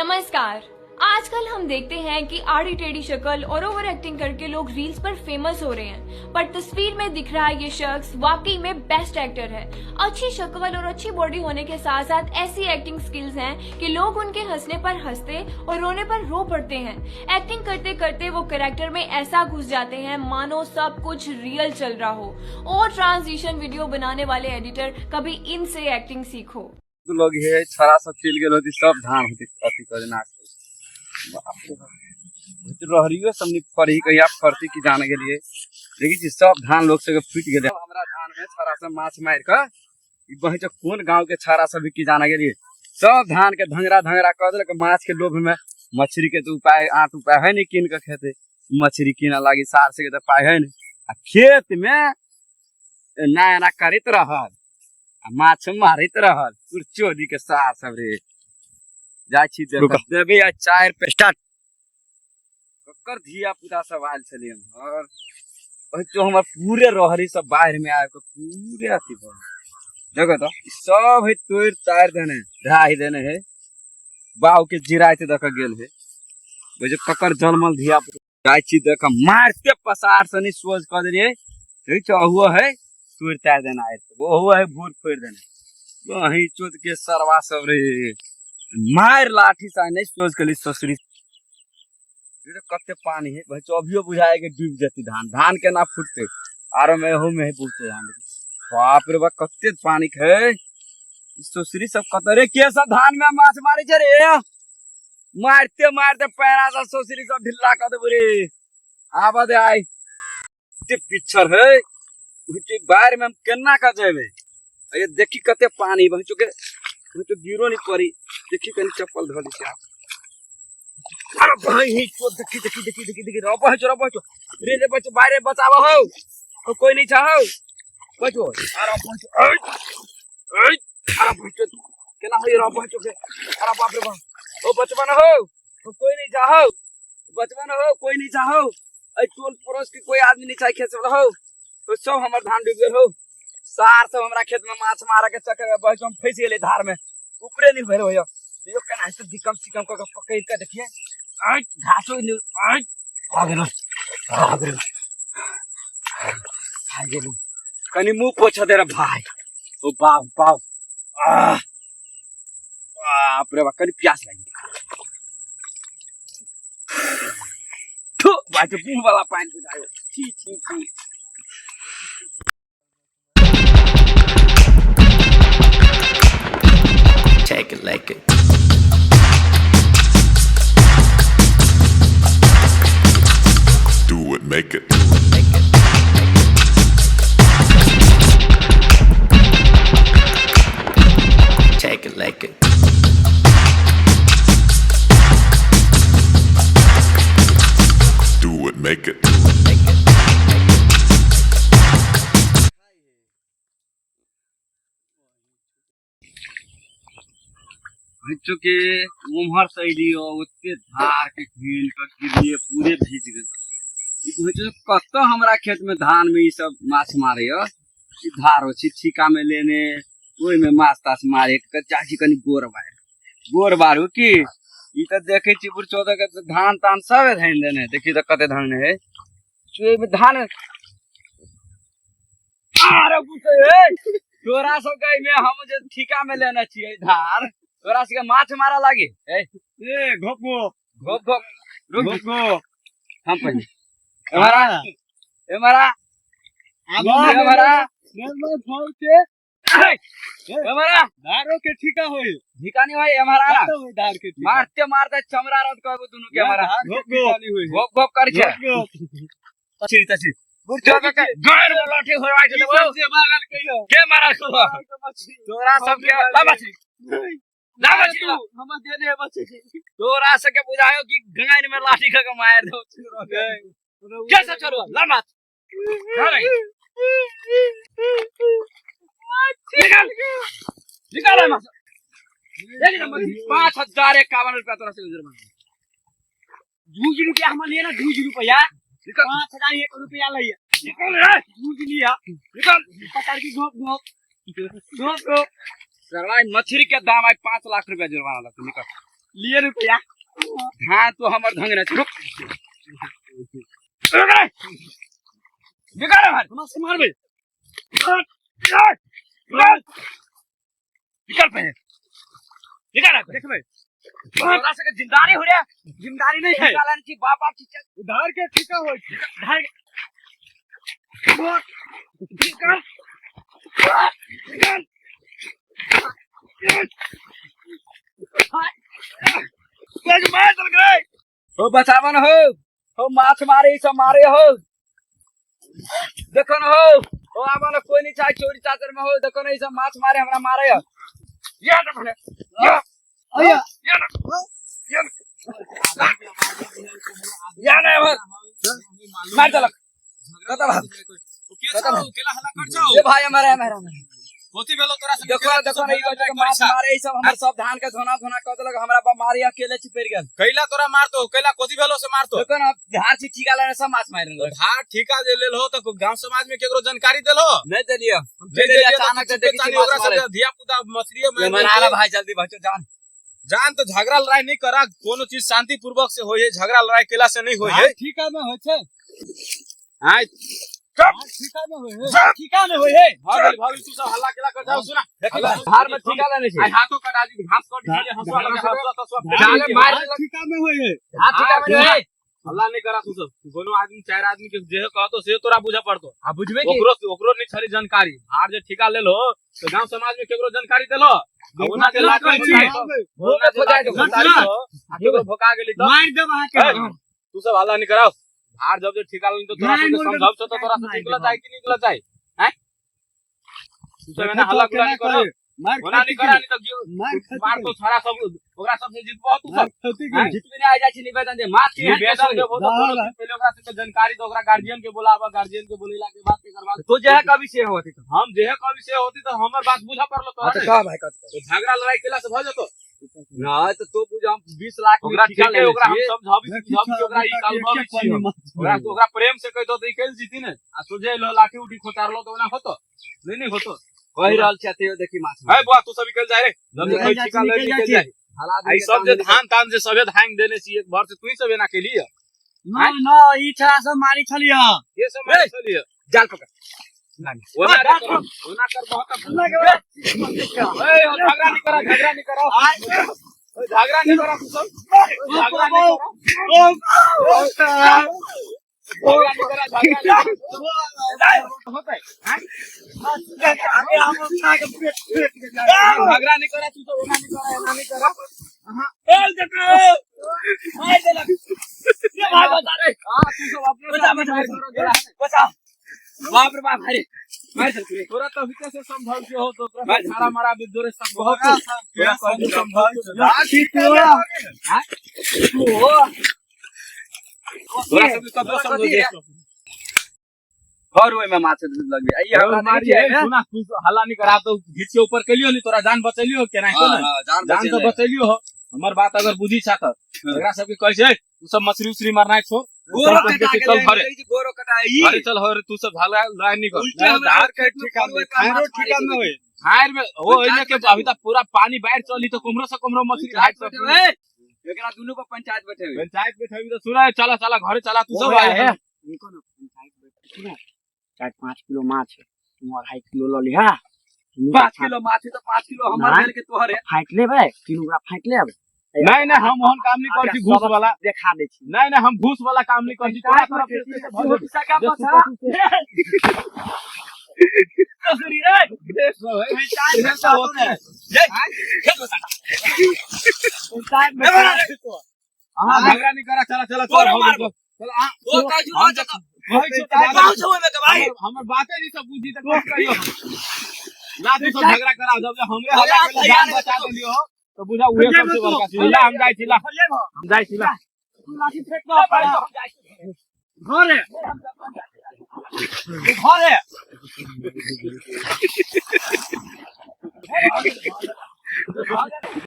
नमस्कार। आजकल हम देखते हैं कि आड़ी टेढ़ी शक्ल और ओवर एक्टिंग करके लोग रील्स पर फेमस हो रहे हैं, पर तस्वीर में दिख रहा ये शख्स वाकई में बेस्ट एक्टर है। अच्छी शक्ल और अच्छी बॉडी होने के साथ साथ ऐसी एक्टिंग स्किल्स हैं कि लोग उनके हंसने पर हंसते और रोने पर रो पड़ते हैं। एक्टिंग करते करते वो कैरेक्टर में ऐसा घुस जाते हैं मानो सब कुछ रियल चल रहा हो। और ट्रांजिशन वीडियो बनाने वाले एडिटर, कभी इनसे एक्टिंग सीखो। लोग हे छड़ा सब चलि गेल होती, सब धान होती अथी करे नाश। बाप रे बाप, रहरियो सब नहीं फरही कहिया फरती की जाने के लिए। देखी छी सब धान लोग सबके फूटि गेलै। हमरा धान में छड़ा सब माछ मारि कऽ ई बहै छै, कोन गाँव के छड़ा सब की जाने के लिए सब धान के धंगरा धंगरा कऽ देलक माछ के लोभ में। मछली के तऽ उपाय आठ उपाय है नहीं, कीन कऽ खेतै मछली कीनऽ लागी सार से के तऽ पाइ है नहीं। आ खेत में एना एना करैत रहल आ माछ मारैत रहल चोरी के सार सब रे। जाइ छी रुका। देबै आ 4 पे स्टार्ट। ककर धिया पुता सब आयल छलै एम्हर। जो हमर पूरे रहरी सब बाढ़ि में आबि कऽ पूरे अथी भऽ गेल। देखो तऽ ई सब है तोड़ि तारि देने ढाहि देने है, बाउ के जिराइत दऽ कऽ गेल है। बुझ ककर जनमल धिया पुता। जाइ छी देख मारते पसार से नहीं सोझ कऽ देलियै। देखै छियै अहुओ है तोड़ि तारि देना है, ओहो है भूर फोड़ि देने। वहीं चोद के सरवा सब रे मारि लाठी से नहीं सोझ कली ससुरी। कते पानी है भाई, अभियो बुझाए के डूब जती धान, धान केना फूटते आरो में एहू में है बहुते धान। बाप रे बाप कते पानी है। ससुरी सब कतरे के सब धान में माछ मारे छै रे, मारते मारते पैरा सब ससुरी सब ढिल्ला कऽ देबो रे। आब दे आई कते पिछड़ है बाढ़ि में हम केना कऽ जेबै। अरे देखी कते पानी बह चुके, तो गिरो नहीं पड़ी। देखी कनी चप्पल धऽ लै छी। अरे भाई तो देखी देखी देखी देखी देखी रो बह रो बह रे रे बच बाहरे बचाव हो, ओ कोई नहीं चाहो बचो। अरे बच ऐ ऐ अरे बच केना होई रो बच के। अरे बाप रे बाप, ओ बचबा न हो, ओ कोई नहीं चाहो बचबा न हो, कोई नहीं चाहो। ऐ टोल पड़ोस के कोई आदमी नहीं चाहे खेत हो, तो सब हमर धान डूब गेल हो। सार सब हमरा खेत में माछ मारे के चक्कर में बह हम फंस गेलै धार में, ऊपरे नहीं भेल होय। यो केना हेतै दिकम सिकम कऽ के पकड़ि कऽ देखिए। ऐ घासो नहि, ऐ भऽ गेलो, भऽ गेलो, भऽ गेलो। कनि मुँह पोछऽ दे रे भाई। ओ बाप बाप, आह बाप रे बाप, कनि प्यास लागि गेल। थु, भाई तो मुँह वाला पानि बुझायो। छी छी छी। Take it like it. Do it, make it. Take it like it. Do it, make it. चूँकि उम्हर से अलियो ओते धार के घिन के गिरलिए पूरे भीज गेल। ई कहै छै कतऽ हमरा खेत में धान में ई सब माछ मारे य, ई धार हो छी ठीका में लेने ओहि में माछ ताछ मारे के चाची कनी गोर बार गोर बारू की। ई तऽ देखै छी बुढ़ चौदह के धान तान सब धान देने, देखी तऽ कते धान है चुए में धान। अरे पूछे ए, तोरा सब के में हम जे ठीका में लेने छियै धार, तोरा सबके माछ मारा लागी। ए ए घोप घोप घोप घोप रुक घोप घोप हम पहिले एमरा एमरा एमरा एमरा धारो के ठीका होई ठीका नहीं भाई एमरा कतौ होई धार के ठीका। मारते मारते चमड़ा रद कहबो दुनू के एमरा। धार के ठीका नहीं होई। घोप घोप कर छै। घोप घोप। तछी तछी के गैर में लाठी होय छै ई सब जे मारल कहियो। के मारल कहियो? तोरा सब के ला मछली। ला मछली ला। हमर देने है मछली। तोरा सब के बुझायो कि गाइन में लाठी खा के मार दो। के सब छोड़ो ला माछ। निकाल निकाल माछ। 5051 रुपया तोरा से जुर्माना। 2 रुपया हमर लिए ना, 2 रुपया। निकाल। 5001 रुपया लइया। निकाल रे। 2 लिया। निकाल। पकड़ के घोप घोप। घोप घोप। सरवा मछली के दाम आज 5 लाख रुपया जुर्माना लगतौ। निकाल। लिए रुपया। हाँ तू हमर ढंग ने रुक रुक रे निकाल मार हमरा से मारबे। निकाल पे निकाल देखबे तोरा सबके जिम्मेदारी हो रे। जिम्मेदारी नहीं है। निकालन छी बाप बाप छी। उधार के ठीका होय छै। धार निकाल निकाल। मार चल गए हो बचावन हो माछ मारे सब मारे हो देखो न हो आवन कोई नहीं चाहे चोरी चाचर में हो देखो न ई सब माछ मारे हमरा मारे हो। या देखो ने या अया या न या न या ने मार चलक कत भाग केला हल्ला कर छौ ए भाई हमारे हमारे होती भेलो तोरा से देखो देखो न ई बच्चा के माछ मारे ई सब हमर सब धान के धोना धोना क देलक हमरा बा मारे अकेले चिपड़ गेल। कैला तोरा मारतो कैला कोथी भेलो से मारतो। देखो न धार छी ठीका लेने सब माछ मारे लगल। धार ठीका जे लेल हो त गांव समाज में केकरो जानकारी देलो नहीं देलियो जे देलियो अचानक से देखी छी ओकरा माछ मारे। सब धिया पुता मछली ये मनाला भाई जल्दी बचो जान जान तो झगड़ा लड़ाई नहीं करा कोनो चीज शांति पूर्वक से होय है झगड़ा लड़ाई केला से नहीं होय है। ठीका में होय छै। हां ठीका में होय है। ठीका में होय है। भागल भागल तू सब हल्ला केला कर जाओ सुना देखी धार में ठीका लेने छी आई हाथों कटा जी घास कट गेले हंसुआ लगे हंसुआ तसुआ जाले मार देलक। ठीका में होय है। हाथ ठीका में नहीं है। हल्ला नहीं करा तू सब कोनो आदमी चार आदमी के जे कहतो से तोरा बुझा पड़तो। आ बुझबे की ओकरो ओकरो नहीं छरी जानकारी भार जे ठेका ले लो तो गांव समाज में केकरो जानकारी देलो ओना जे लाठी ओना हो जाए ना। केकरो भोका गेली तो मार देब अहाँ के। तू सब हल्ला नहीं कराओ। भार जब जे ठेका ले तो तोरा नहीं, सबके मुर्गा समझाव छो तो तोरा से मार निकला देब। जाए कि निकला जाए हैं तू सब एना हल्ला गुल्ला नहीं करो मार ओना नहीं करा नहीं तो मार मार तो छड़ा सब ओकरा सबसे जीतबो तू मार सब खती हैं? जितने नहीं आ जाए छी निवेदन दे माछ के निवेदन देबो तो कोनो चीज पहिले ओकरा सबके जानकारी दो ओकरा गार्जियन के बोलाबा गार्जियन के बोलेला के बाद एकर बाद तो जे है कभी से होती तो हम जेहे कभी से होती तो हमर बात बुझा पड़लो तोरा तो ने। का भाई का तो झगड़ा लड़ाई केला से भ जतो ना तो तो बुझ हम 20 लाख में ओकरा ठीका ठीक है लेने ओकरा हम छियै। समझाबी समझाबी कि ओकरा ई काल भऽ छी ओकरा ओकरा प्रेम से कहि दो त ई कैल जीती ने आ सोझे लो लाठी उठी खोतारलो तो ओना होतो नहीं नहीं होतो कहि रहल छी अतेयो देखी माछ है बुआ तू सब निकल जाए रे जब निकल जे जाइ छी, ठीका ले निकल जाइ निकल छी। जाए हालात आई सब जे धान तान जे सबे धान देने छी एक भर से तू ही सब एना केली ना ना ई छड़ा सब मारी छलिया ये सब मारे छलिए जाल पकड़ ओना रे करो, ओना कर बहुत ए ओ झगड़ा नहीं करा झगड़ा नहीं करा ओ झगड़ा नहीं करा तू सब झगड़ा नहीं करा झगड़ा नहीं करा झगड़ा नहीं करा होता है झगड़ा नहीं करा तू तो ओना नहीं करा एना नहीं करा ये भाई बता रे हां तू सब अपने बचा बचा बचा बाप रे बाप अरे मार चल रे तोरा तो अभी से समझाउ के हो तो तोरा मार सारा मारा भी जोरे सब बहुत तोरा सब समझाउ तोरा सब कब समझो जे घर ओय में माछ लगबे आई हमरा मारी है सुना तू हल्ला नहीं करा तो घीच के ऊपर केलियो नहीं तोरा जान बचेलियो केना को हां ना जान जान तो बचेलियो हो हमर बात अगर बुझी छा त एकरा सबके कहै छै तू सब मछली उछली मारना छोड़ गोरो चल कटा के चल घरे गोरो कटा ई घरे चल हरे तू सब हल्ला लड़ाई नहीं कर उल्टे हमरा धार के ठीका में खारो ठीका में होय खायर में ओ एने के अभी तक पूरा पानी बाढ़ चली तो कुमरो से कुमरो मछली भाग बैठे सकती एकरा दुनू को पंचायत बैठे हुए पंचायत बैठे तो सुना है चला चला घरे चला तू सब आए है उनको ना पंचायत बैठे ना 4-5 किलो माछ है तू 2.5 किलो ल लिहा 5 किलो माछ है तो 5 किलो हमर नहीं। भेल के तोहर है फाइट लेबै तीन गोरा फाइट लेब नहीं नहीं हम ओहन काम नहीं करছি घूस वाला देखा दै छी नहीं नहीं हम घूस वाला काम नहीं करছি तोरा तरफ से भऽ जेतौ। सका जे पछा ससुरी रे पंचायत में होते पंचायत में हाँ झगड़ा नहीं करा चला चला तोरो चल मारबो। चल आ ओ काजू हम ना तऽ कहै छियौ तऽ गाँव बात- छौ ओहिमे के भाई हमर बाते नहीं सब बुझी तऽ कथी कहियौ ना तू सब झगड़ा करा जब जे हमरे हल्ला केले जान बचा देलियो हो तो बुझा उहे सबसे बड़का चीज ला हम जाइ छी ला हम जाइ छी ला लाठी फेंक दो घरे घरे